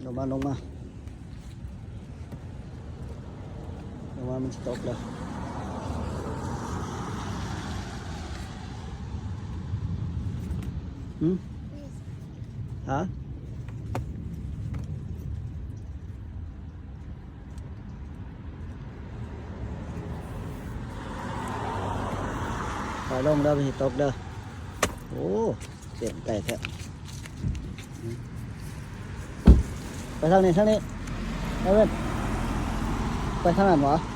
ລົງມາ ລົງມາ ລົງມາ ມັນຊິຕົກແລ້ວ. ຫື? ຫາ? ໄປລົງເດີ ມັນຊິຕົກເດີ. ໂອ້ ສຽງໄກແທ້. ໄປທາງນີ້ ທາງນີ້ ເອີ ໄປທາງນັ້ນຫວາ?